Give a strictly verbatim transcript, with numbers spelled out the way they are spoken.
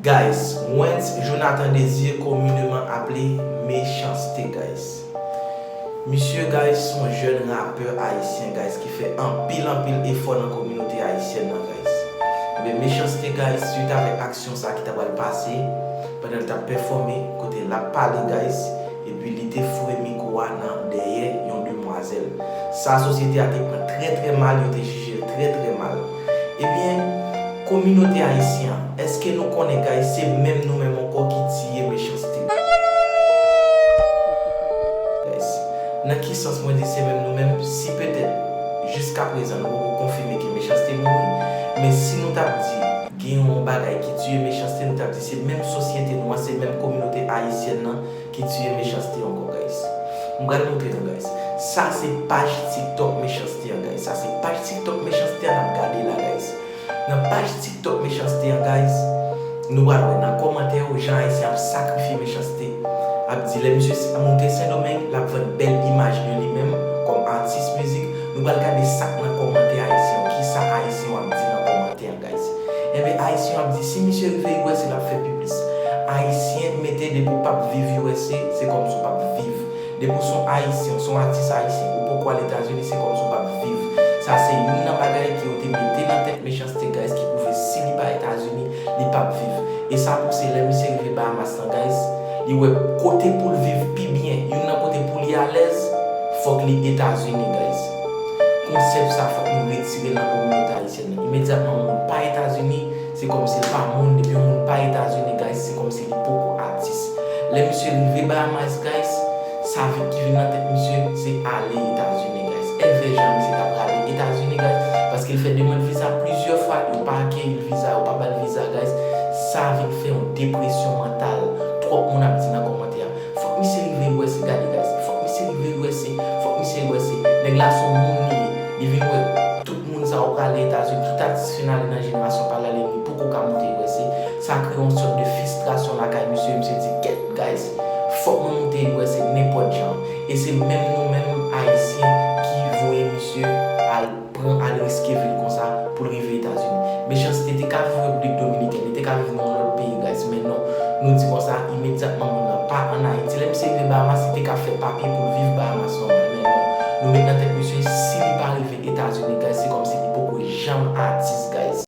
Guys, Wens Jonathan Désir, communément appelé Mechanste, guys. Misye, guys, se yon jèn rapè ayisyen, guys, ki fè anpil, anpil efò nan kominote ayisyèn nan, guys. Ebyen, Mechanste, guys, swit avèk aksyon sa ki ta pral pase pandan l t ap pèfòme, kote l ap pale, guys, epi li te foure mikwo a nan dèyè yon demwazèl. Sa sosyete a te pran trè, trè mal, yo te jije l trè, trè mal. Ebyen, kominote ayisyen an, èske nou konnen, guys, se menm nou menm ankò ki tiye Mechanste? Guys, nan ki sans mwen di se menm nou menm? Si petèt, jiska prezan, nou poko konfime ke Mechanste mouri, men si nou t ap di gen yon bagay ki tiye Mechanste, nou t ap di se menm sosyete nou an, se menm kominote ayisyèn nan ki tiye Mechanste ankò, guys. M pral montre nou, guys. Sa se paj TikTok Mechanste an, guys. Sa se paj TikTok Mechanste an n ap gade la, guys. Nan paj TikTok Mechanste an, guys, nou pral wè nan kòmantè yo jan ayisyen ap sakrifye Mechanste. Ap di lè misye moute Sendomeng, l ap vann bèl imaj de li menm kòm atis mizik. Nou pral gade sa k nan kòmantè ayisyen yo, kisa ayisyen yo ap di nan kòmantè an, guys. Enben, ayisyen yo ap di si misye rive U S A, l ap fè pi plis. Ayisyen mete depi w p ap viv U S A, se kòmsi w p ap viv. Depi w se yon ayisyen, w se yon atis ayisyen, ou poko al Etazini, se kòmsi w p ap viv. Sa se youn nan bagay ke yo te mete nan tèt Mechanste, guys, ki pwouve si li pa Etazini, li p ap viv. E sa pouse lè misye rive Bahamas lan, guys, li wè kote pou l viv pi byen, youn nan kote pou li alèz, fòk li Etazini, guys. Konsèp sa fòk nou retire l nan kominote ayisyèn nan. Imedyatman yon moun pa Etazini, se kòmsi l pa moun, depi yon moun pa Etazini, guys, se kòmsi li poko atis. Lè misye rive Bahamas, guys, sa vit ki vin nan tèt misye, se ale Etazini, guys. Èvè jan misye ta prale Etazini, guys, paske l fè demann viza plizyè fwa, yo pa akeyi l viza, yo pa ba l viza, guys. Sa vin fè yon depresyon mantal. Twòp moun ap di nan kòmantè a, fòk misye rive U S A, gade, guys, fòk misye rive U S A, fòk misye U S A. Nèg la se yon moun li ye, li vin wè tout moun sa yo prale Etazini, tout atis fin ale nan jenerasyon pa l ale, li poko ka moute U S A. Sa kreye yon sòt de fristrasyon lakay misye, misye di, kèt, guys, fòk mwen moute U S A nenpòt jan. E se menm nou menm ayisyen ki voye misye al pran, al riske vi l konsa pou l rive Etazini. Mechanste te ka viv Repiblik Dominikèn, li te ka viv nan yon lòt peyi, guys, men non. Nou di konsa, imedyatman moun nan pa ann Ayiti. Lè misye rive Bahamas, li te ka fè papye pou l viv Bahamas nòmal, men non. Nou met nan tèt misye, si li pa rive Etazini, guys, se kòmsi li poko janm atis, guys.